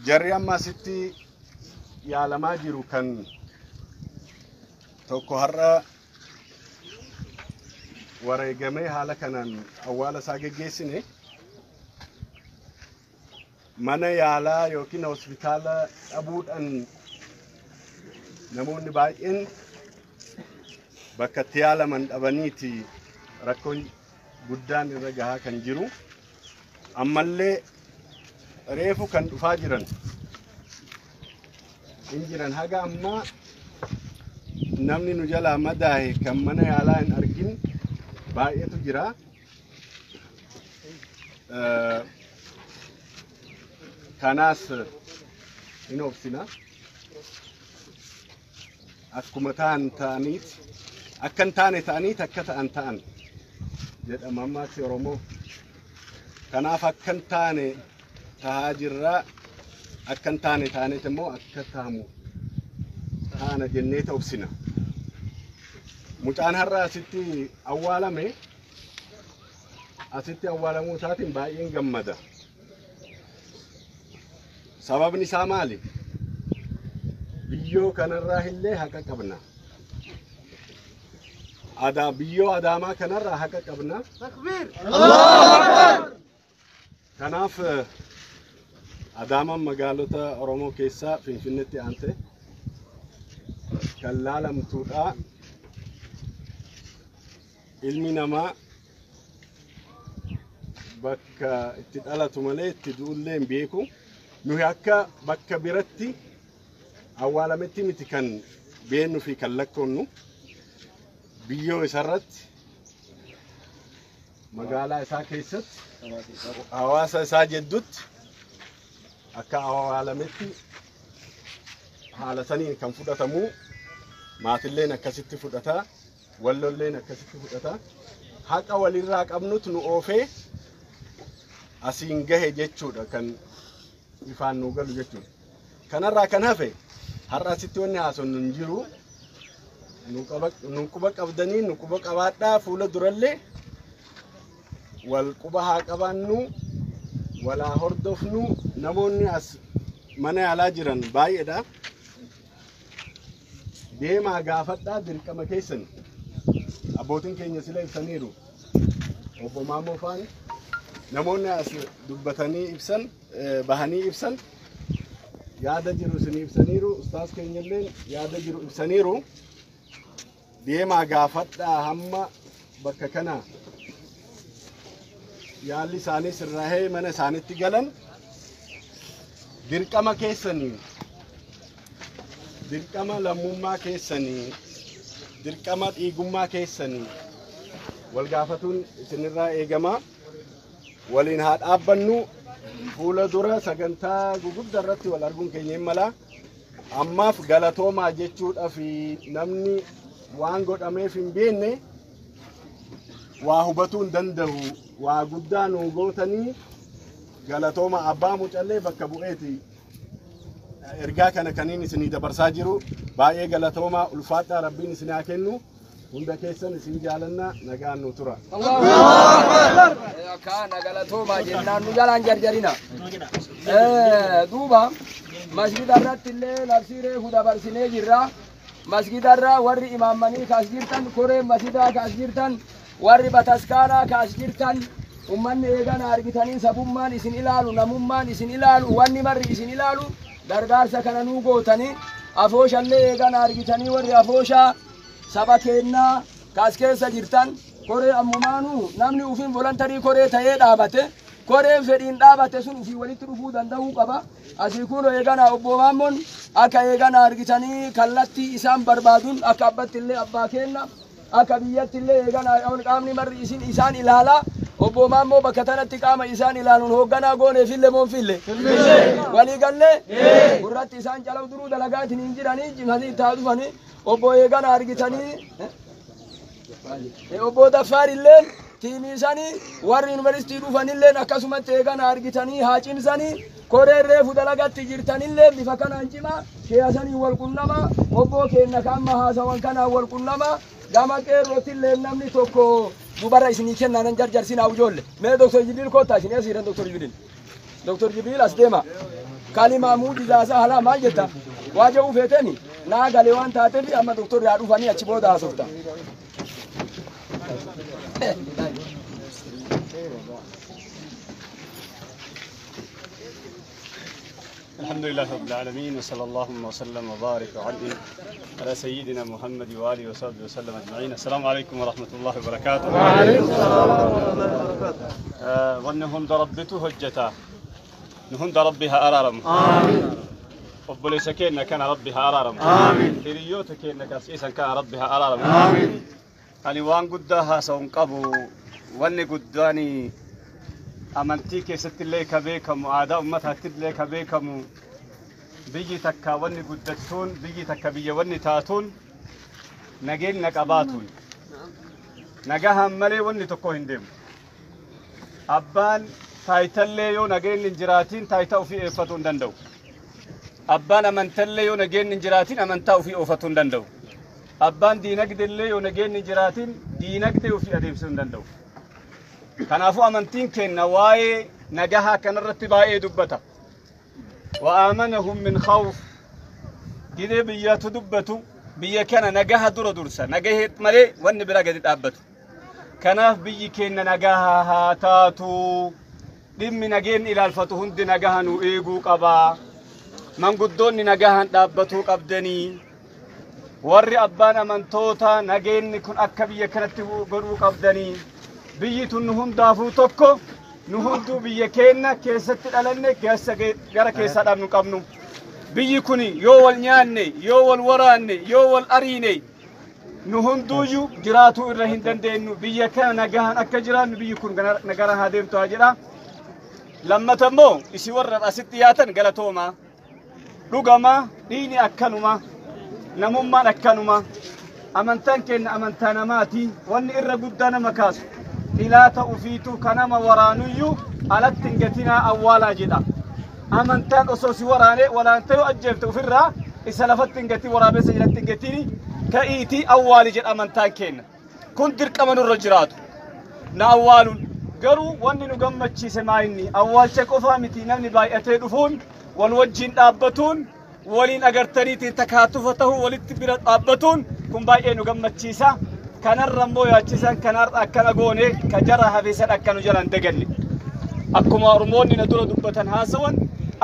Jarri amma asitti yaalamaa jiru kan tokko har'a wareegamee haala kanaan awwaala isaa geggeessine mana yaalaa yookiin hospitaala dhabuudhaan namoonni baay'een bakka itti yaalaman dhabaniiti rakkoon guddaan irra gahaa kan jiru. Ammallee reefu kan dhufaa jiran hin jiran. Haga ammaa namni nu jalaa madaahe kan mana yaalaa hin argin baay'eetu jira. Kanaas hin obsina. Akkuma ta'an ta'aniit akka hin taane ta'aniit akka ta'an ta'an jedhama ammaatti Oromoo. Kanaaf akka hin taane tahaa jirraa, akka hin taane taaneet immoo akka tahamu taana jennee obsina. Mucaan har'a asitti awwaalame asitti awwaalamuu isaatiin baay'een gammada. Sababni isaa maali? Biyyoo kanarraa illee haqa qabna. Biyyoo Adaamaa kanarraa haqa qabna. Takbiir! Allahu Akbar! Kanaaf Adaamaan magaalota Oromoo keessaa Finfinneetti aante kan laalamtuudha. Ilmi namaa bakka itti dhalatu malee itti du'ullee hin beeku. Nuyi akka bakka biratti awwaalametti miti kan beeknu fi kan lakkoonnu biyyoo isarratti magaalaa isaa keessatti hawaasa isaa jidduutti akka awwaalametti haala saniin kan fudhatamu maatilleen akkasitti fudhata, wallolleen akkasitti fudhata. Haqa walirraa qabnutu nu oofee asiin gahe jechuudha kan ifaan nu galu jechuudha. Kanarraa kan hafe har'a asitti wanni haasofnu hin jiru. Nu quba qabdanii nu quba qabaadhaa fuula durallee wal quba haa qabaannu, walaa hordofnu. Namoonni as mana yaalaa jiran baay'eedha. Deemaa gaafadhaa dirqama keessan. Abbootiin keenya sila ibsaniiru. Obbo Maammoo faan namoonni as dubbatanii ibsan, bahanii ibsan yaada jiru isin ibsaniiru. Ustaas keenyallee yaada jiru ibsaniiru. Deemaa gaafadhaa hamma bakka kana yaalli isaanii sirraahee mana isaaniitti galan dirqama keessanii, dirqama lammummaa keessanii, dirqama dhiigummaa keessanii wal gaafatuun isinirraa eegama. Waliin haa dhaabbannu. Fuula dura sagantaa guguddaa irratti wal arguun keenya hin mala. Ammaaf galatoomaa jechuudhaaf namni waan godhameef hin beekne waa hubatuu hin danda'u. Waa guddaa nu gootanii galatooma. Abbaa mucallee bakka bu'eeti ergaa kana kaniin isinii dabarsaa jiru. Baay'ee galatoomaa, ulfaadhaa, rabbiin isin haa kennu. Hunda keessan isin jaalanna, nagaan nu tura. Kana galatoomaa jennaan nu jalaan jarjarina. Duuba masgida irratti illee labsii reefu dabarsinee jirra. Masgida irra warri imaammanii kaas jirtan, koreen masjidaa kaas jirtan, warri bataskaanaa kaas jirtan, ummanni eegana argitanii sabummaan isin ilaalu, namummaan isin ilaalu, wanni marri isin ilaalu gargaarsa kana nuu gootanii. Afooshallee eegana argitanii warri afooshaa saba keennaa kaas keessa jirtan, koree ammumaanuu namni ufiin voluntary koree ta'ee dhaabate, koreen fedhiin dhaabate sun ufii walitti dhufuu danda'uu qaba. Asii kun eegana obbo Maammoon akka eegana argitanii kallattii isaan barbaaduun akka abbatti illee abbaa kenna, akka biyyatti illee eegana qaamni marri isin isaan ilaalaa. Obbo Maammoo bakka tanatti qaama isaan ilaaluun hoogganaa goonee fille moon fille walii gallee gurratti isaan calaw duruu dalagaatiin hin jiranii cimanii itti dhufanii. Obbo eegana argitanii obbo Daffaar illeen tiimii isaanii warri yuunivarsiitii dhufanilleen akkasumatti eegana argitanii haa cimsanii. Koreen reefu dalagatti jirtanillee bifa kanaan cimaa sheeyasanii wal qunnama. Obbo keenna ka amma haasawan kanaan wal qunnama. Gama qeerrootillee namni tokko dubara isinii kennaa nan jarjarsinaa ijoolle. Mee Dr. Jibriil kottaa isin asiiran. Dr. Jibriil, Dr. Jibriil as deema. Kalimaa muujizaa isaa halaa maal jetta? Waa jedhuu feeteni naa galee waan taateef amma doktorri haa dhufanii achi booda haasofta. الحمد لله رب العالمين، وصلى اللهم وسلم وبارك وعنهم على سيدنا محمد وآله وصحبه وسلم أجمعين. السلام عليكم ورحمة الله وبركاته. وعليكم السلام ورحمة الله وبركاته. وأنهم ربته هجتا نهند ربها أرارم. آمين. وبليس كينا كان ربها أرارم. آمين. هريوت كينا كاسيسا كان ربها أرارم. آمين. أني وان قدها سونقبو واني قداني amantii keessatti illee ka beekamu aadaa uummataatti illee ka beekamu biyyi takka wanni guddattuun biyyi takka biyya wanni taatuun nageenya qabaatuun nagahaan malee wanni tokko hin deemu. Abbaan taayitallee yoo nageenyi hin jiraatiin taayitaa ofii eeffatuu hin danda'u. Abbaan amantallee yoo nageenyi hin jiraatiin amantaa ofii oofatuu hin danda'u. Abbaan diinagdeellee yoo nageenyi hin jiraatiin diinagdee ofii adeemsisuu hin danda'u. Kanaafuu amantiin keenya waa'ee nagahaa kanarratti baay'ee dubbata. Wa'aamanahum min khawf gidee biyyatu dubbatu biyya kana nagaha dura dursa nagahee malee wanni bira gadi dhaabbatu. Kanaaf biyyi keenya nagaha haa taatu. Dhimmi nageenyi ilaalfatu hundi nagaha nu eeguu qaba. Manguddoonni nagahaan dhaabbatuu qabdanii. Warri abbaan amantoota nageenyi kun akka biyya kanatti godhuu qabdanii. Biyyi tun nu hundaafuu tokko nu hunduu biyya keenya keessatti dhalanne gara keessaa dhabnu qabnu. Biyyi kun yoo wal nyaanne, yoo wal waraanne, yoo wal ariine nu hunduuyyuu jiraatuu irra hin dandeenyu. Biyya kana nagahaan akka jiraannu biyyi kun nagara haa deemtu haa jedha. Lammata immoo isi warra asitti dhiyaatan galatoomaa. Dhugamaa dhiini akkanuma, namummaan akkanuma, amantaan keenya amantaa namaati. Wanni irra guddaa nama kaasu xilaata ufiitu kanama waraanuyyuu alatti hin gatinaa awwaalaa jedha. Amantaan osoo si waraanee walaantee yoo ajjeefte ofirraa isa lafatti hin gatiin waraabessa jalatti hin gatini ka'iitii awwaali jedha amantaan keenya. Kun dirqama nurra jiraatu. Na awwaaluun garuu wanni nu gammachiise maayinni awwaalcha qofaa miti namni baay'atee dhufuun wal wajjin dhaabbatuun waliin agartaniitiin takaatufa ta'uu walitti bira dhaabbatuun kun baay'ee nu gammachiisa. Kanarra immoo yaachisan kanarra akkana goone ka jara hafeessan akka nu jalaan daganne. Akkuma Oromoonni na dura dubbatan haasawan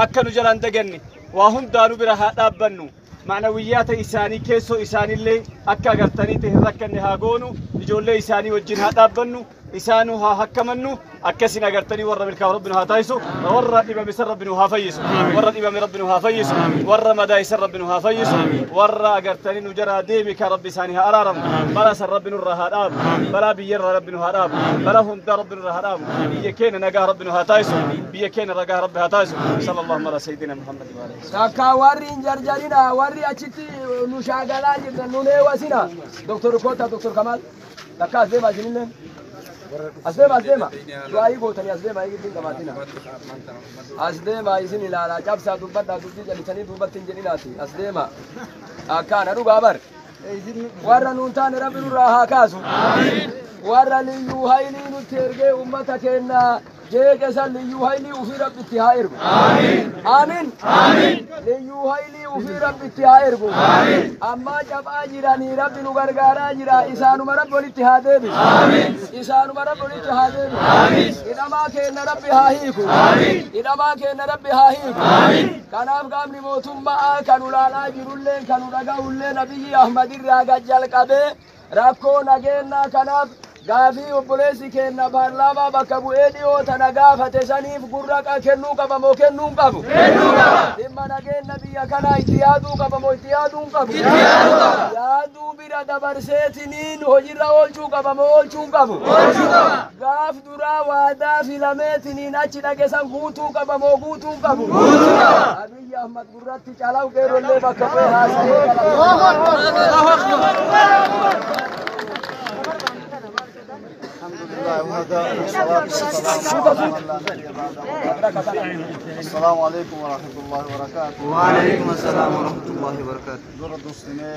akka nu jalaan daganne waa hundaanuu bira haa dhaabbannu. Ma'nawiyyaata isaanii keessoo isaaniillee akka agartaniitti hin rakkanne haa goonu. Ijoollee isaanii wajjin haa dhaabbannu. Isaanuu haa hakkamannu. Akkasin agartanii warra milkaa'u rabbi nu haa taasisu. Warra dhibame san rabbi nu haa fayyisu. Warra dhibame rabbi nu haa fayyisu. Warra madaa'e san rabbi nu haa fayyisu. Warra agartanii nu jaraa deemi ka rabbi isaanii haa araaramu. Balaa san rabbi nurraa haa dhaabu. Balaa biyyarraa rabbi nu haa dhaabu. Balaa hundaa rabbi nurraa haa dhaabu. Biyya keenya nagaa rabbi nu haa taasisu. Biyya keenya nagaa rabbi haa taasisu. Sallallahu ala sayyidina Muhammad wa alihi. Takka warri hin jarjarina warri achitti nu shaagalaa jirtan nu leewwasina. Doktor Koota, Doktor Kamal takka as deemaa isinilleen. As deema as deema. Du'aayii gootanii as deema eegduu qabaatina. As deema isin ilaalaa cabsaa dubbadhaa dubbii jallisanii duubatti hin jedhinaati. As deema. Akkaana dhugaa bar. Warra nuun taane rabbi nurraa haa kaasu. Warra liyyuu haylii nutti ergee uummata keenya jeeqe san liyyuu haylii ufii rabbitti haa ergu. Amiin. Liyyuu haylii ufii rabbitti haa ergu. Ammaa cabaa jiranii rabbi nu gargaaraa jira. Isaanuma rabbi walitti haa deebisu. Isaanuma rabbi walitti haa deebisu. Hidhamaa keenya rabbi haa hiiku. Hidhamaa keenya rabbi haa hiiku. Kanaaf qaamni mootummaa kan ulaalaa jirullee kan dhaga'ullee Nabiyyi Ahmad irraa gad jalqabee rakkoo nageenyaa kanaaf gaafii obboleessi keenya paarlaamaa bakka bu'ee dhiyoo tana gaafate saniif gurra kennuu qaba moo kennuu hin qabu? Kennuu qaba. Dhimma nageenya biyya kanaa itti yaaduu qaba moo itti yaaduu hin qabu? Itti yaaduu qaba. Yaaduu bira dabarseetiniin hojiirra oolchuu qaba moo oolchuu hin qabu? Oolchuu qaba. Gaaf duraa waadaa filameetiniin achi dhaqe san guutuu qaba moo guutuu hin qabu? Guutuu qaba. Abiyyi Ahmad gurratti calaw qeerrollee bakka bu'ee haasa'ee السلام عليكم ورحمة الله وبركاته. وعليكم السلام ورحمة الله وبركاته. دور دوستنا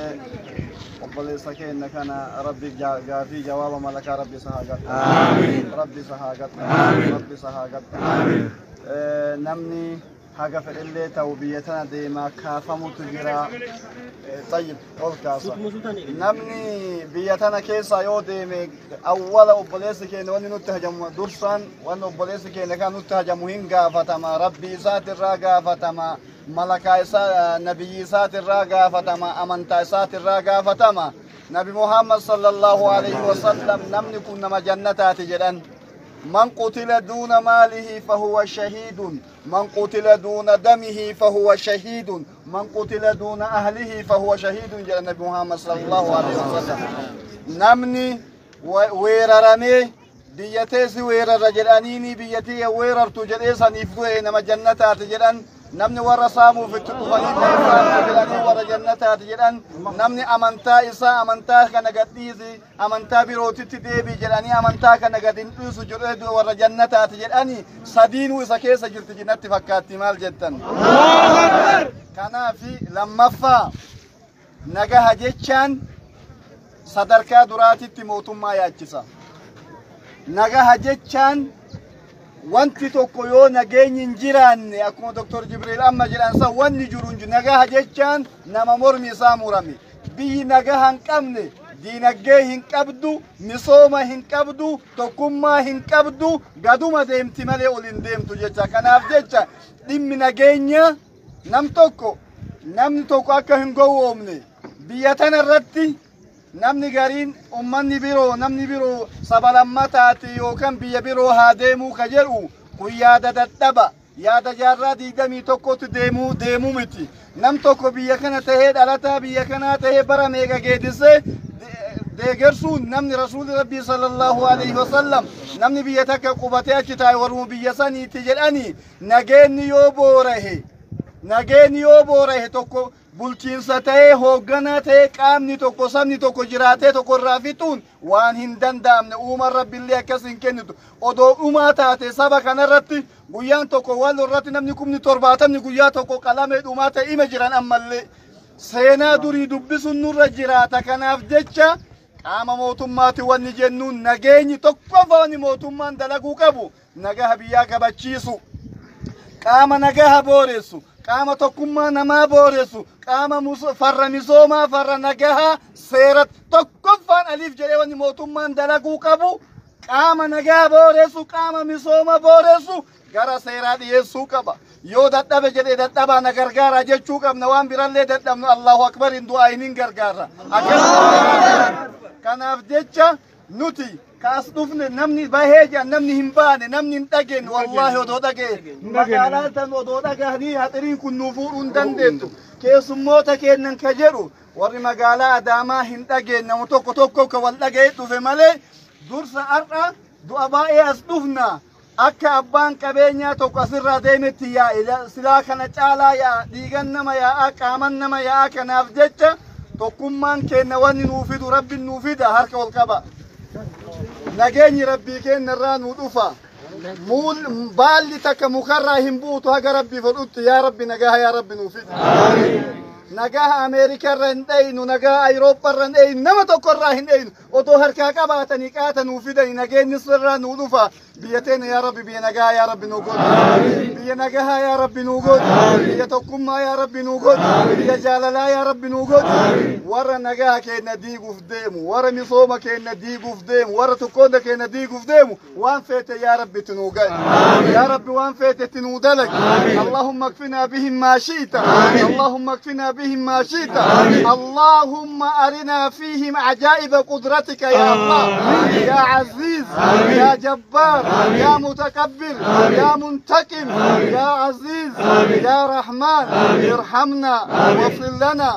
وبلي سكين كان ربي جافي جواب ملك ربي سهاجت. آمين. ربي سهاجت. آمين. ربي سهاجت. آمين. نمني Haga fedhellee ta'u biyya tana deemaa kaafamutu jira. Tayyib ol kaasa. Namni biyya tana keessa yoo deeme awwala obboleessi keenya wanni nutti hajamu dursaan wanni obboleessi keenya kan nutti hajamu hin gaafatama. Rabbi isaatirraa gaafatama. Malakaa isaa nabiyyi isaatirraa gaafatama. Amantaa isaatirraa gaafatama. Nabi Muhammad sallallahu alaihi wasallam namni kun nama jannataati jedhan. من قتل دون ماله فهو شهيد، من قتل دون دمه فهو شهيد، من قتل دون أهله فهو شهيد جل النبي محمد صلى الله عليه وسلم. نمني ويررمي بيتيسي ويرر جلانيني بيتي ويرر تجليسا نفدوه نما جنتات جلان. namni warra saamuuf itti dhufanii saamuu jedhanii warra jannataati jedhan. Namni amantaa isaa amantaa kana gadhiisi amantaa birootitti deebii jedhanii amantaa kana gad hin dhiisu jedhee warra jannataati jedhani. Sadiinuu isa keessa jirti jinnatti fakkaatti maal jettan. Kanaafi lammaffaa nagaha jechaan sadarkaa duraatitti mootummaa yaachisa. Nagaha jechaan wanti tokko yoo nageenyi hin jiraanne akkuma Dr. Jibriil amma jedhan san wanni jiru hin jiru. Nagaha jechaan nama mormi isaa murame. Biyyi nagaha hin qabne diinagdee hin qabdu, misooma hin qabdu, tokkummaa hin qabdu, gaduma deemti malee ol hin deemtu jecha. Kanaaf jecha dhimmi nageenya nam tokko namni tokko akka hin gowwoomne biyya tana irratti namni gariin ummanni biroo namni biroo saba lammataati yookaan biyya biroo haa deemuu ka jedhu kun yaada dadhaba yaada jaarraa 21tti deemuu miti. Nam tokko biyya kana tahee dhalataa biyya kanaa tahee bara meeqa geedisee deegersuun namni rasuulli rabbii sallallahu alaihi wasallam namni biyya takka qubatee achi taa'e warruma biyya saniiti jedhanii. Nageenyi yoo boorahe nageenyi yoo boorahe tokko bulchiinsa ta'ee hoogganaa ta'ee qaamni tokko sabni tokko jiraatee tokko irraa fixuun waan hin danda'amne. Uumaan rabbiillee akkas hin kennitu. Odoo dhumaa taate saba kanarratti guyyaan tokko wal irratti namni 70,000 guyyaa tokko qalamee dhumaa ta'e ima jiran ammallee seenaa durii dubbisuun nurra jiraata. Kanaaf jecha qaama mootummaati wanni jennuun nageenyi tokkoffaa wanni mootummaan dalaguu qabu nagaha biyyaa kabachiisu, qaama nagaha booressu, qaama tokkummaa namaa booressu, qaama farra misoomaa farra nagahaa seera tokkoffaan aliif jedhee wanni mootummaan dalaguu qabu qaama nagaa booressu, qaama misooma booressu gara seeraa dhiyeessuu qaba. Yoo dadhabe jedhee dadhabaa na gargaara jechuu qabna. Waan birallee dadhabnu Allahu akbar hin du'aa hin gargaara. Kanaaf jecha nuti kaas dhufne namni bahee jira namni hin baane namni hin dhageenye wallaahi odoo dhagee magaalaa tan odoo dhagahanii haxiriin kun nuu fuudhuu hin dandeettu. Keessummoota kennan ka jedhu warri magaalaa Adaamaa hin dhageenye nama tokko tokko ka wal dhagee dhufe malee dursa har'a du'a baay'ee as dhufna. Akka abbaan qabeenyaa tokko asirraa deemetti yaa'e silaa kana caalaa yaa'a dhiigan nama yaa'a qaaman nama yaa'a. Kanaaf jecha tokkummaan kenna wanni nuu fidu rabbiin nuu fida harka ol qaba. Nageenyi rabbii kenna irraa nuu dhufa. Baalli takka mukarraa hin buutu haga rabbii fedhutti. Yaa rabbi nagaha yaa rabbi nuu fida. Nagaha Ameerikaa irra hin dhayinu, nagaha Awurooppaa irra hin dhayinu, nama tokko irraa hin dhayinu. Otoo harkaa qabaatanii qaata nuu fidani nageenyi sirraa nuu dhufa. Biyya teenya yaa rabbi biyya nagaha yaa rabbi nuu godhi. Biyya nagaha yaa rabbi nuu godhi. Biyya tokkummaa yaa rabbi nuu godhi. Biyya jaalalaa yaa rabbi nuu godhi. Warra nagaha keenya diiguuf deemu, warra misooma keenya diiguuf deemu, warra tokkoon keenya diiguuf deemu waan feete yaa rabbi itti nuu ga'i. Yaa rabbi waan feete itti nuu dalagi. Allahumma akfinaa bihim maa shi'ta. Allahumma akfinaa bihim maa shi'ta. Allahumma arinaa fiihim ajaa'iba qudratika ya Allah. Ya Aziz, ya Jabbar, يا متكبر، يا منتقم، يا عزيز، يا رحمن، ارحمنا واغفر لنا.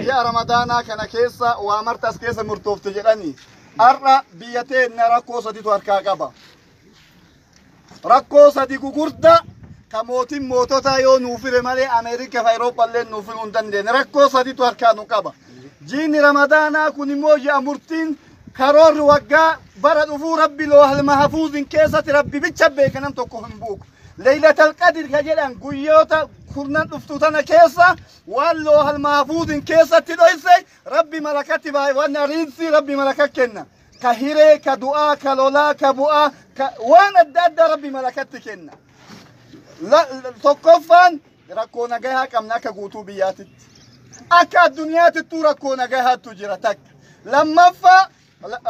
يا رمضان كان كيسا وامرتس كيسا مرتوفت جدني. أرى بيتين rakkoo sadiitu harkaa qaba. Rakkoo sadi gugurda ka mootiin moototaa yoo nuu fire malee Ameerikaa fi Awurooppaallee nuu filuu hin dandeenye. Rakkoo sadiitu harkaa nu qaba. Jiini Ramadaanaa kun immoo ji'a murtiin karoorri waggaa bara dhufuu rabbi loohal mahafuuzin keessatti rabbi bicha beeka nam tokko hin buuku. Leeylatal Qadr ka jedhan guyyoota kurnan dhuftu tana keessa waan loohal mahafuuzin keessatti dhoyse rabbi malakatti baay'ee waan ariinsi rabbi malaka kenna. Ka hiree, ka du'aa, ka lolaa, ka bu'aa, ka waan adda addaa rabbi malakatti kenna. Tokkoffaan rakkoo nagahaa qabna akka guutuu biyyaatitti. Akka addunyaatittuu rakkoo nagahaatu jira takka. Lammaffaa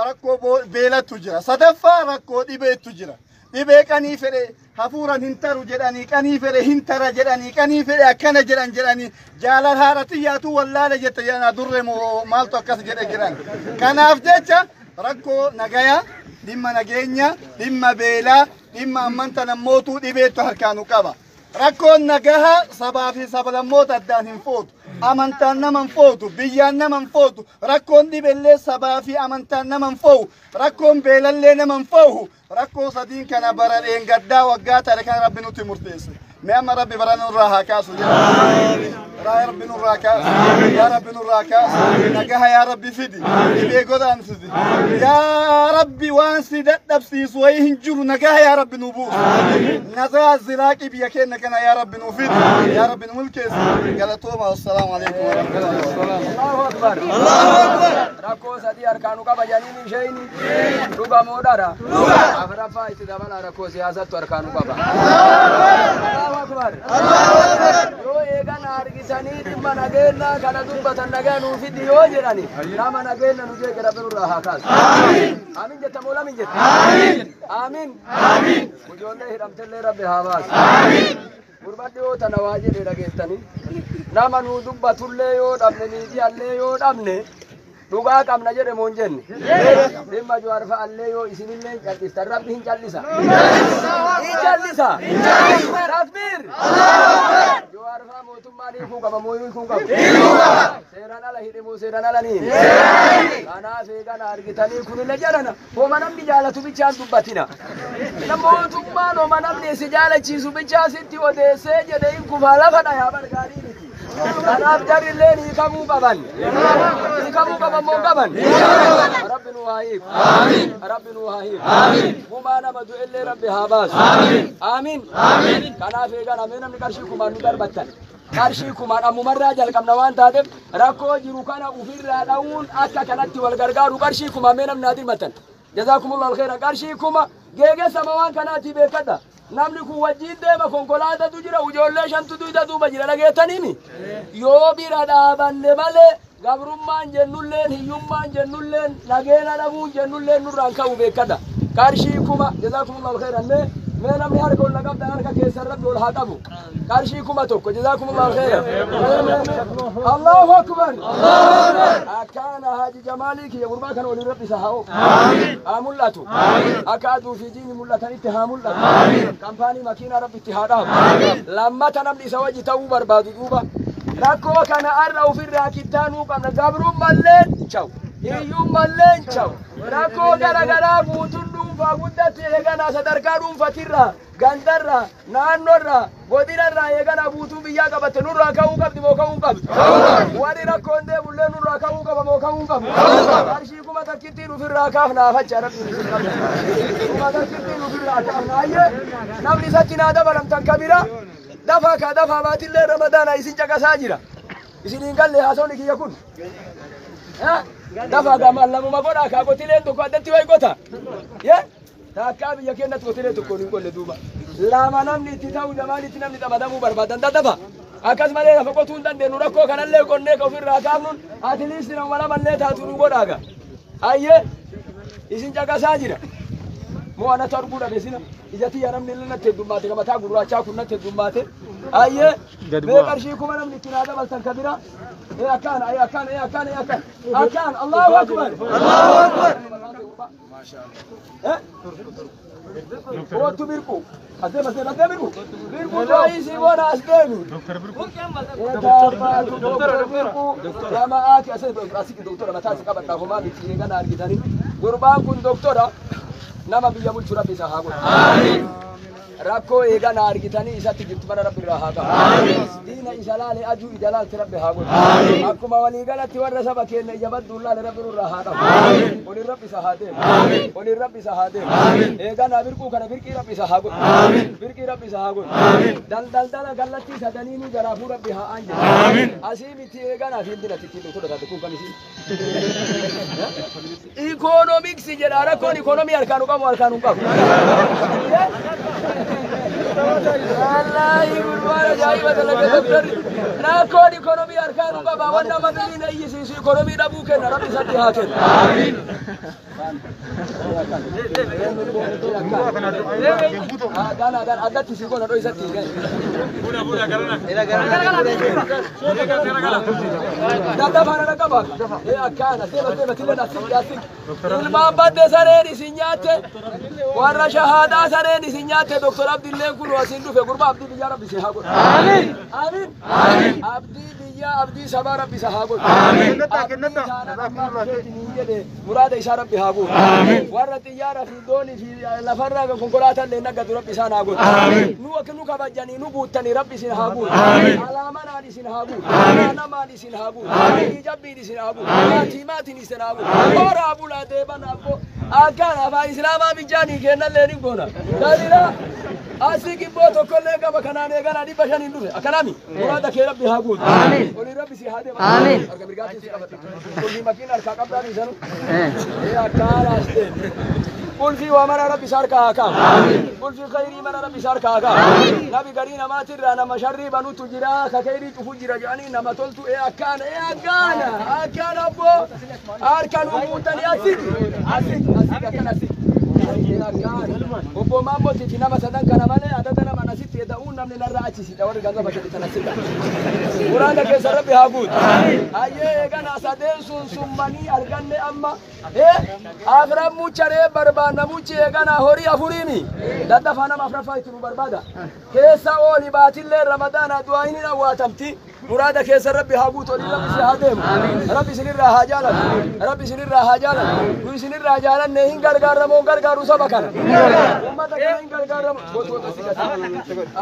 rakkoo beelatu jira. Sadaffaa rakkoo dhibeetu jira. Dhibee qanii fedhe hafuuran hin taru jedhanii, qanii fedhe hin tara jedhanii, qanii fedhe akkana jedhan jedhanii, jaalal haadha xiyyaatu wallaala jette jedhan, durre moo maaltu akkas jedhe jiran. Kanaaf jecha rakkoo nagayaa, dhimma nageenya, dhimma beelaa, dhimma ammanta nammootuu dhibeetu harkaanu qaba. Rakkoon nagahaa sabaa fi sablammoota addaan hin footu. Amantaan nama hin footu, biyyaan nama hin footu. Rakkoon dhibellee sabaa fi amantaan nama hin foo'u. Rakkoon beelallee nama hin foo'u. Rakkoo sadiin kana bara dheengaddaa waggaa tare kan Rabbi nutti murteesse. Mee amma Rabbi bara nurraa haa kaasu. Yaa Rabbi nurraa kaasu. Yaa Rabbi nurraa kaasu. Nagaha yaa Rabbi fidi. Dhibee godhaan fidi. Yaa Rabbi, waan si dadhabsiisu wayii hin jiru, nagaha yaa Rabbi nu buusu. Nagaa zilaaqii biyya keenya kana yaa Rabbi nu fidi. Yaa Rabbi nu milkeessi. Galatooma. Wassalaamu alaikum warahmatullahi. Allahu akbar. Allahu akbar. Rakkoo sadii harkaanu qaba jedhanii isheen dhuga moo dhara? Afuraffaa itti dabala, rakkoo siyaasattu harkaanu qaba. Allahu akbar. Allahu akbar. Yoo eegan argisanii dhimma nageenyaa kana dubbatan, nagaa nuu fidi yoo jedhani, nama nageenya nu jeeqe Rabbi nurraa haa kaasu. Amiin jetta moo lamin jetta? Amiin. Amiin. Ijoollee hidhamtellee Rabbi haa baasu. Gurbadhi yoo tana waa jedhe dhageettanii, nama nuu dubbatullee yoo dhabne, miidiyaallee yoo dhabne, dhugaa qabna jedhe moo hin jenne? Dhimma Jawaar fa'allee yoo isinillee hin callistan, Rabbi hin callisa. Hin callisa. Takbiir. Jawaar fa'a mootummaan hiikuu qaba moo hiikuu qabu? Seeraan ala hidhe moo seeraan ala ni? Kanaaf eegana argitanii kunillee jedhana homa namni jaalatu bichaan dubbatina. Mootummaan homa namni si jaalachiisu bichaa sitti odeessee jedhe hin kufaa lafa dhayaa bargaarii miti. Kanaaf jarrilleen hiikamuu qaban. Hiikamuu qaban moo qaban? Rabbi nu haa hiiku. Rabbi nu haa hiiku. Gumaa nama du'ellee Rabbi haa baasu. Amiin. Kanaaf eegan amee namni qarshii kumaan nu darbattan. Qarshii kumaan ammumarraa jalqabna waan taateef, rakkoo jiru kana ofirraa dha'uun akka kanatti wal gargaaru, qarshii kumaan mee namni haa dirmatan. Jazaakumullahu alkheera, qarshii 1000 geegessama waan kanaati beekadha. Namni kun wajjin deema, konkolaatatu jira, ijoollee shantu duyda duuba jira, dhageettaniimi. Yoo bira dhaabanne malee gabrummaan jennulleen, hiyyummaan jennulleen, nageena dhabuun jennulleen nurraan ka'u beekadha. Qarshii 1000, jazaakumullahu alkheera, mee namni harka ol na qabdan harka keessan Rabbi ol haa qabu. Qarshii 1000, jazaakumullahu alkheera. Allahu akbar. Akkaana Haaji Jamaalii kiyya gurbaa kana waliin Rabbi isa haa oofu. Haa mul'atu. Akka aduu fi jiini mul'atanitti haa mul'atu. Kampaanii makiinaa Rabbi itti haa dhaabu. Lammata namni isa wajji ta'uu barbaadu duuba. Rakkoo kana har'a ofirraa kittaanuu qabna. Gabrummalleen chaw. Hiyyummalleen chaw. Rakkoo garagaraa guutuun dhuunfaa guddatti eeganaa sadarkaa dhuunfatirraa, gandarraa, naannorraa, godinarraa eeganaa guutuu biyyaa qabatte nurraa ka'uu qabdi moo ka'uu qabdi? Warri rakkoon deemullee nurraa ka'uu qaba moo ka'uu qabu? Qarshii 1000 ofirraa kaafnaa facha Rabbiin isin qabda. 1000 ofirraa kaafnaa ayyee namni isatti naa dabalamtan kabira dafaa kaa dafaa, baatillee Ramadaana isin caqasaa jira. Isin hin galle haasawni kiyya kun. Dafaa gama lamuma godhaa kaa, qotileen tokko addatti wayi qota. Takkaa biyya keenyatti qotilee tokko hin qonne duuba. Lama namni itti ta'u jamaalitti namni xamadamuu barbaadan daddafa. Akkas malee lafa qotuu hin dandeenyu, rakkoo kanallee qonnee ka ofirraa kaafnuun atiliisti nama lamallee taatu nu godhaaga. Ayyee isin caqasaa jira. Moo anatu arguu dhabe sina ija tiyya, namni illee natti heddummaate, ka mataa gurraachaa kun natti heddummaate. Ayyee mee qarshii 1000 namni itti naa dabaltan ka bira. Ee akkaan, ee akkaan, ee akkaan, ee akkaan. Akkaan, Allahu akbar. Allahu akbar. Eh? Oottu Birqu. As deema, as deema, as deema Birqu. Birqu du'aa isii boona as deemi. Doktora Birqu. Jamaa'aati as asii doktora mataa si qabadhaa homaa miti eegana argitanii. Gurbaan kun doktora, nama biyya bulchu Rabbi isa haa godhu. Rakkoo eegana argitanii isatti jirtu mana Rabbi irraa haa qabu. Diina isa laale ajuu ija laalte Rabbi haa godhu. Akkuma waliigalatti warra saba keenya ija badduun laale Rabbi nurraa haa qabu. Oliin Rabbi isa haa deemu. Oliin Rabbi isa haa deemu. Eegana Birquu kana birqii Rabbi isa haa godhu. Birqii Rabbi isa haa godhu. Daldala kallattii sadaniinuu jalaafuu Rabbi haa aan jedhu. Asii miti eegana fi hindina tittiin doktora taate kun kamisi. Ikoonomiksii jedha, rakkoon ikoonomii harkaan qabu harkaan hin qabu. Wallaahi gurbaan ajaa'iba dalaga doktorri. Rakkoon ikonomii harkaa nu qaba. Wanna nama biriin eeyyisiisu ikonomii dhabuu kenna. Rabbi isatti haa kennu. Gana gana addatti si goona dhoo isatti. Daddafaana dhaqqaba. Akkaana deema deema tilleen asii asii. Ilmaan badde sareen isin nyaatte warra shahaadaa sareen isin nyaatte Doktor Abdiilleen kun asiin dhufe gurbaa abdii biyyaa rabbi isin haa godhu. Amiin. Amiin. Abdii biyyaa abdii sabaa rabbi isa haa godhu. Amiin. Jedhe muraada isaa rabbi haa godhu. Warra xiyyaara fi doonii fi lafarraa konkolaataa illee naggatu rabbi isaan haa godhu. Nu akka nu kabajanii nu guuttanii rabbi isin haa guutu. Alaamanaan isin haa guutu. Namaan isin haa guutu. Jabbiin isin haa guutu. Maatii maatiin isin haa guutu. Horaa bulaa deeban abbo. Akkaan afaan islaamaa bijaanii kennallee ni goona. Dalila asii gibboo tokkollee qaba kanaan eegana 500 dhufe. Akkanaami muraada kee rabbi haa guutu. Olii rabbi si haa deema. Harka mirgaatiin si qabadha. Qulfii makiina harkaa qabdaa dhiisanu. Akkaan as deeme. Qulfii waa mara rabbi isa harkaa haa kaamu. Qulfii khayrii mara rabbi isa harkaa haa kaamu. Nabi garii namaatirraa nama sharrii banutu jira ka khayrii cufu jira jedhanii nama toltu akkaana akkaana akkaana abboo harka nu guutanii asiki asiki asiki akkana asiki. Obbo Maammotiif nama sadan kana malee adada nama nasitti eda'uun namni narraa achisidha warri ganzaba shadhi sana sirra. Muraada keessa rabbi haa guutu. Hayyee eegana sadeen sun summanii arganne amma afran mucharee barbaanna muchi eegana horii afuriimi daddafaa nama afraffaa itti nu barbaada. Keessa ooli baatillee ramadaana du'aa hin awwaatamti. Muraada keessa rabbi haa guutu olii rabbi si haa deemu. Rabbi isinirraa haa jaalatu. Rabbi isinirraa haa jaalatu. Nu isinirraa jaalanne hin gargaaramoo gargaaru saba kana. Uummata kana hin gargaaramu. Gotoota si gadi.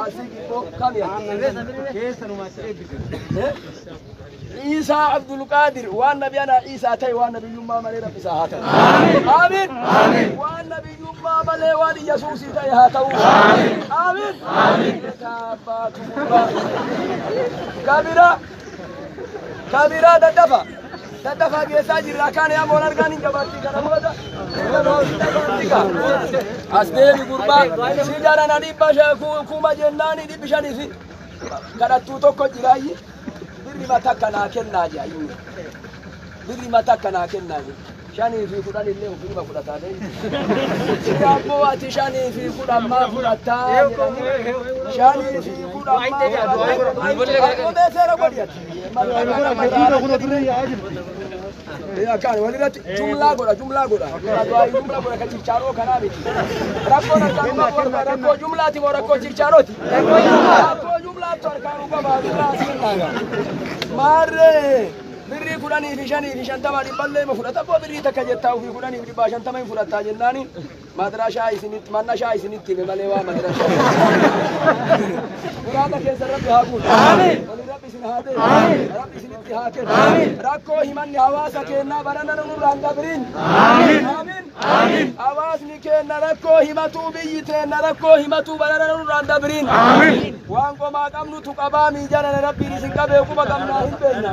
Asii gibboo kam yaa? Isaa Abdulqaadir waan nabi ana Isaa ta'e waan nabiyyummaa malee rabbi isaa haa ta'u. Amiin. Waan nabiyyummaa malee waan Yesuusii ta'e haa ta'u. Amiin. Kabira kabira daddafa daddafa geessaa jirra akkaan yaa argaan hin jabaatti kana booda as deebi gurbaa si jarana 500 jennaani 500 fi kadhattuu tokko jiraayyi. Birri mata kanaa kennaa jaa inni. Birri mata kanaa kennaa jaa. 5 fi 10 illee ofirra fudhataa ta'e. Ammoo ati 5 fi 10 maa fudhataa jedhanii. 5 fi 10 maa fudhataa. Akkuma seera godhi ati. Akkaan walirratti jumlaa godha jumlaa godha. Jumlaa godha kan chirchaaroo kanaa miti. Rakkoon harkaan qabu rakkoo jumlaati moo rakkoo chirchaarooti? Rakkoo jumlaatu harkaan qaba jumlaa asiin dhaaga. Maarree birrii 10 fi 5 fi 50 dhibballee ma fudhata boo birrii takka jettaa ofii 10 fi 150 hin fudhattaa jennaani madrashaa isinitti mannashaa isinitti hime malee waa madrashaa. Muraada keessa rabbi haa guutu. Amiin. Olii rabbi isin haa deemu. Amiin. Rabbi isinitti haa kennu. Amiin. Rakkoo himanni hawaasa keenyaa barana nurraa hin dabrin. Amiin. Amiin. Amiin. Hawaasni keenya rakkoo himatuu biyyi teenya rakkoo himatuu barana nurraa hin dabrin. Amiin. Waan qomaa qabnutu qabaa miijana rabbiin isin qabee quba qabnaa hin beekna.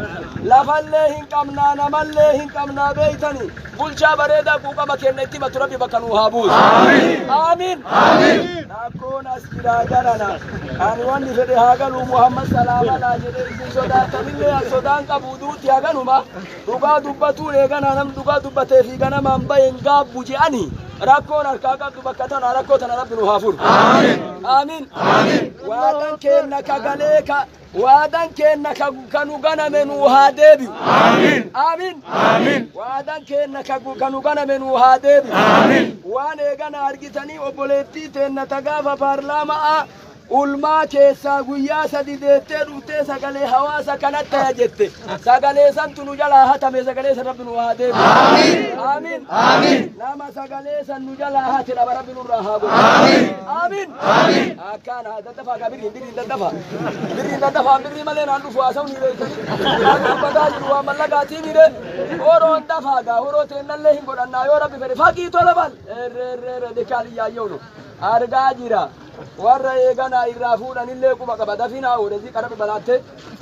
Lafallee hin qabnaa namallee hin qabnaa beeytanii bulchaa bareedaa quuqama keenya itti himatu rabbi bakka nuu haa buusu. Amiin. Amiin. Rakkoon as jiraa jarana. Ani wanni fedhe haa galu Muhammad salaamalaa jedhee isin sodaatanillee as sodaan qabu duutti haa ganuma. Dhugaa dubbatuun eegana nam dhugaa dubbatee fi ganamaan bahe hin gaabbu je'anii rakkoon harkaa qabdu bakka tana rakkoo tana rabbi nu haa furu. Amiin. Waadan keenna ka galee ka waadan keenna ka nu ganame nu haa deebi'u. Amiin. Amiin. Waadan keenna ka nu ganame nu haa deebi'u. Amiin. Waan eegana argitanii obboleettii teenna ta gaafa paarlaamaa ulmaa keessaa guyyaa 3 deettee dhuftee sagalee hawaasa kanatti ta'a jette. Sagalee santu nu jalaa hatame sagalee san rabbi nu haa deebi'u. Amiin. Amiin. Nama sagalee san nu jalaa hate dhaba rabbi nurraa haa godhu. Amiin. Amiin. Akkaan haa daddafaa gaa birriin birriin daddafaa. Birriin daddafaa birrii malee naan dhufu haasa'u ni beektanii. Waan dubbataa jiru waan mallaqaatii mire. Horoon dafaa gaa horoo teennallee hin godhannaa yoo rabbi fedhe faqii tola bal. Erreerreerre dikaaliyyaa yoonu. Argaa jira. Warra eeganaa irraa fuudhanillee quba qaba dafinaa oolesii qarabe balaatte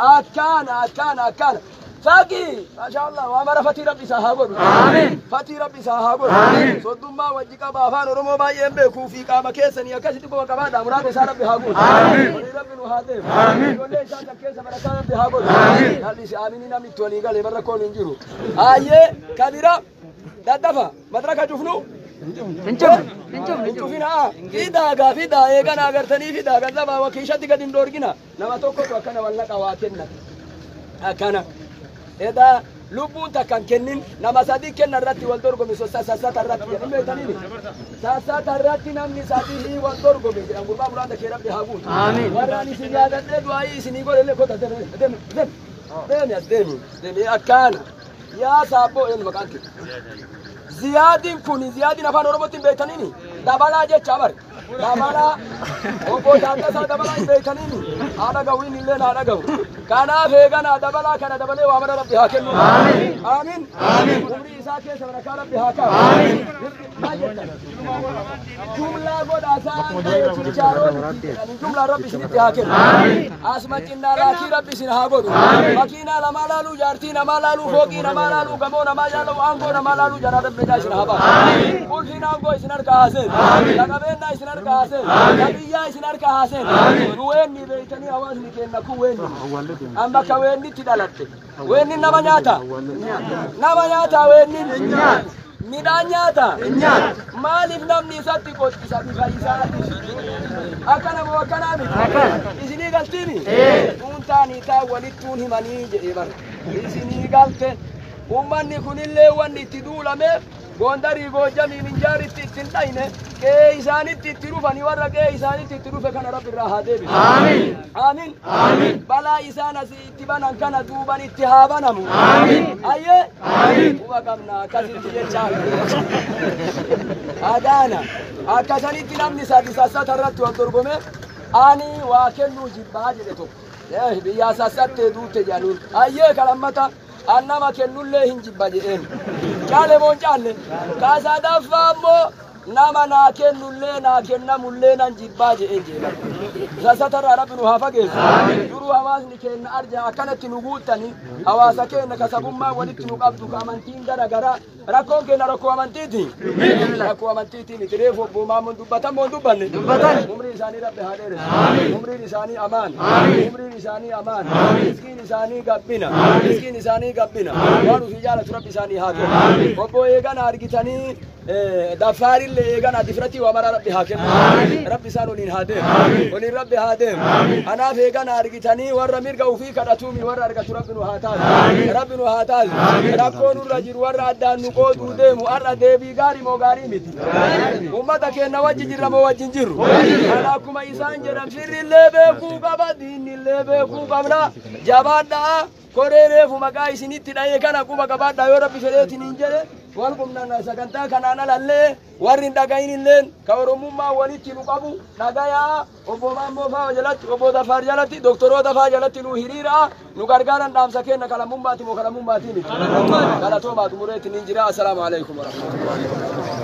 akkaana akkaana akkaana. Faqii maashaallah waa mara fatii rabbi isaa haa godhu. Amiin. Fatii rabbi isaa haa godhu. Amiin. Soddummaa wajji qaba afaan Oromoo baay'een beekuu fi qaama keessanii akkasitti quba qabaadha muraada isaa rabbi haa guutu. Amiin. Walii rabbi nu haa deemu. Amiin. Ijoollee isaa kan keessa barakaa rabbi haa godhu. Amiin. Jal'isi aaminii namni itti walii galee barra koon hin jiru. Ayyee kabira daddafa madraka cufnu. Hin cufne. Hin cufne. Hin cufinaa. Fidaa gaa fidaa eegana agartanii fidaa gallabaa wakiishatti gad hin dhoorgina. Nama tokkotu akkana wallaqa waa kenna. Akkana. Edaa lubbuun takka hin kennin nama sadii kenna irratti wal dorgome sassata irratti jedhan beektaniini. Sassata irratti namni sadii wal dorgome jedhan gurbaa muraada kee rabbi haa guutu. Amiin. Warra ani isin yaadadhee du'aayii isinii godhe illee kota deemi deemi deemi deemi as deemi deemi akkaana. Yaa saabboo eenyu maqaan kee? Ziyaadiin kun ziyaadiin afaan Oromootti hin beektaniini. Dabalaa jecha bare. Dabalaa obbo Taaddasaa dabalaa hin beektaniini. Haadha gawwiin illee naa dhagahu. Kanaaf eeganaa dabalaa kana dabalee waa mara rabbi haa kennu. Amiin. Amiin. Amiin. Umrii isaa keessa barakaa rabbi haa kaa'u. Amiin. Maal jettan? Jumlaa godhaa isaan ta'e chirchaaroon jumlaa rabbi isinitti haa kennu. Amiin. Asuma cinnaa laakii rabbi isin haa godhu. Makiinaa namaa laaluu, jaartii namaa laaluu, fooqii namaa laaluu, gamoo namaa laaluu, aangoo namaa laaluu, jaraa rabbi ijaa isin haa baasu. Qulfiin aangoo isin harka haa seenu. Qabeennaa isin harka haa seenu. Qabiyyaa isin harka haa seenu. Nu weenni beeytanii hawaasni keenya kun weenni. Amma akka weennitti dhalatte. Weenni nama nyaata. Nama nyaata weenni. Midhaan nyaata. Maaliif namni isatti qottisa bifa isaati? Akkana moo akkanaa miti? Isinii galtiini? Dhuuntaan hiitaa walittuun himanii jedhee bara. Isinii galte. Uummanni kunillee wanni itti duulameef Gondarii Goojjamii Minjaaritti itti hin dhayne qe'ee isaanitti itti dhufanii warra qe'ee isaanitti itti dhufe kana rabbi irraa haa deebisu. Amiin. Amiin. Amiin. Balaa isaan asii itti banan kana duuban itti haa banamu. Amiin. Ayyee. Amiin. Quba qabna akkasitti jechaa. Adaana akkasanitti namni sadi sassata irratti wal dorgome ani waa kennuu jibbaa jedhe tokko. Biyyaa sassattee duute jedhanuun. Ayyee kalammata an nama kennullee hin jibba jedheen. Caale moo hin caalle? Ka sadaffaa immoo nama naa kennullee naa kennamullee nan jibbaa jedheen jedhan. Sassata irraa rabbi nu haa fageessu. Duruu hawaasni keenya arja akkanatti nu guuttani hawaasa keenya kasabummaa walitti nu qabdu ka amantiin gara garaa rakkoon keenya rakkoo amantiiti. Rakkoo amantiiti miti reefu obbo Maamoon dubbatan moo hin dubbanne? Dubbatan. Umriin isaanii rabbi haa dheeressu. Umriin isaanii amaan. Umriin isaanii amaan. Miskiin isaanii gabbina. Miskiin isaanii gabbina. Waan ofii jaalatu rabbi isaanii haa kennu. Obbo eegana argitanii daffaarillee eegana difratii waa maraa rabbi haa kennu. Rabbi isaan waliin haa deemu. Waliin rabbi haa deemu. Anaaf eegana argitanii warra mirga ofii kadhatuumi warra argatu rabbi nu haa taasisu. Rabbi nu haa taasisu. Rakkoo nurra jiru warra addaan nu qooduu deemu har'a deebii gaarii moo gaarii miti. Uummata keenya wajji jirra moo wajji hin jirru. Kana akkuma isaan jedhan firrillee beekuu qaba diinnillee beekuu qabna. Jabaadhaa koree reefu maqaa isinitti dha'ee kana quba qabaadhaa yoo rabbi fedheetiin hin jedhe wal qubnaan sagantaa kanaan alallee warri hin dhagahin illeen ka oromummaa walitti nu qabu dhagayaa obbo Maammoo faa jalatti obbo Dafaar jalatti doktoroota faa jalatti nu hiriiraa nu gargaaran dhaamsa kenna kalammummaati moo kalamummaatii miti. Galatoomaa xumureetiin hin jira. Assalaamu alaikum warahmatullahi.